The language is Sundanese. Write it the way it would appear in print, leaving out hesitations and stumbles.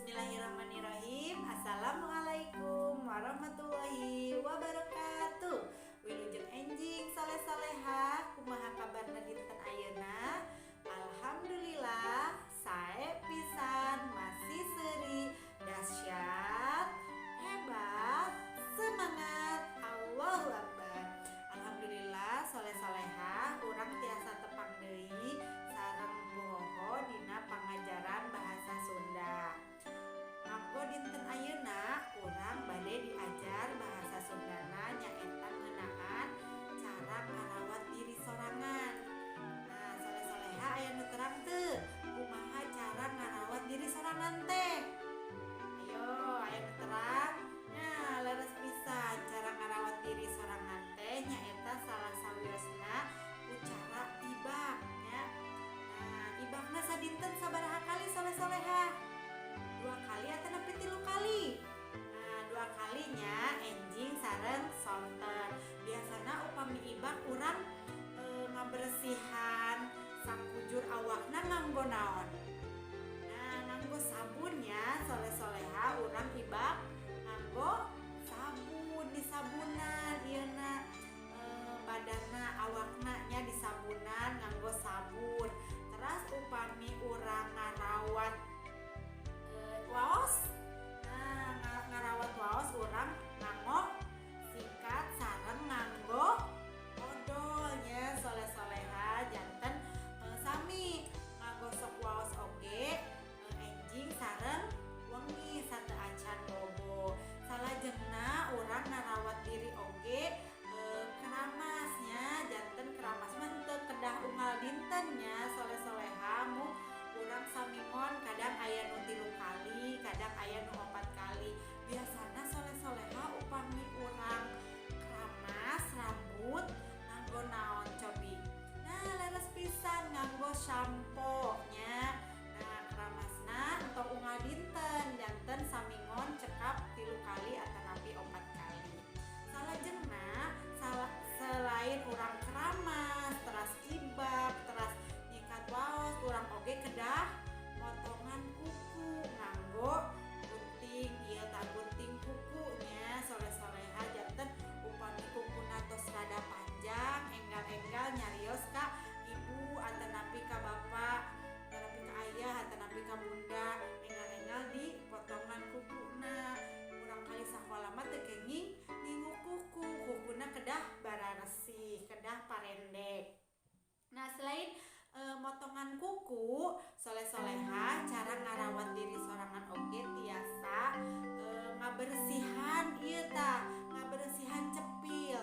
Bismillahirrahmanirrahim. Assalamualaikum warahmatullahi wabarakatuh. Wilujeng enjing soleh soleha, kumaha kabarna dinten ayeuna? Alhamdulillah, sae pisan, masih seri, dahsyat, hebat, semangat, Allahu Akbar. Alhamdulillah, soleh soleha, urang tiasa tepang deui sareng Bu Hoho dina pangajaran bahasa Sunda. Nganggo dinten ayeuna urang bade diajar bahasa Sundana, nyaeta ngeunaan cara ngarawat diri sorangan. Nah, soleh soleha, aya nu terang teu kumaha cara ngarawat diri sorangan teh? Ayo, aya nu terang? Nah, leres pisan, cara ngarawat diri sorangan teh nyaeta salah sawiosna ku cara ibak nya. Nah, ibakna sadinten sabaraha kali, soleh soleha? Dua kali atau nepi tilu kali? Nah, dua kalinya, enjing sareng sonten. Biasana upami ibak urang ngabersihan sakujur awakna nganggo naon? Nah, nganggo sabunnya, soleh soleha. Urang ibak nganggo sabun, disabunan ieu na badanna, awakna nya, disabunan nganggo sabun. Terus upami urang ngarawat waos, nah, ngarawat waos urang nganggo sikat sareng nganggo odolnya, soleh soleha. Janten sami ngagosok waos oge enjing sareng wengi sateuacan bobo. Salajengna urang ngarawat diri oge keramasnya. Janten keramas mah teu kedah unggal dinten nya, soleh soleha, mung urang samingon kadang aya nu tilu kali, kadang aya nu opat kali. Biasana, soleh soleha, upami urang keramas rambut nganggo naon cobi? Nah, leres pisan, nganggo shampoo nya. Nah, keramasna entong unggal dinten, janten samingon cekap tilu kali atanapi opat kali. Salajengna selain urang keramas, teras ibak, teras nyikat waos, urang oge kedah motongan kuku nganggo gunting ieu tah, gunting kukunya, soleh soleha. Janten upami kukuna tos rada panjang, enggal-enggal nyarios ka ibu atanapi ka bapak atanapi ka ayah atanapi ka bunda, enggal-enggal di potongan kukuna. Urang kali sakola mah teu kenging ngingu kuku, kukuna kedah bararesih, kedah parendek. Nah, selain motongan kuku, soleh soleha, cara ngarawat diri sorangan oge tiasa ngabersihan ieu tah, ngabersihan cepil.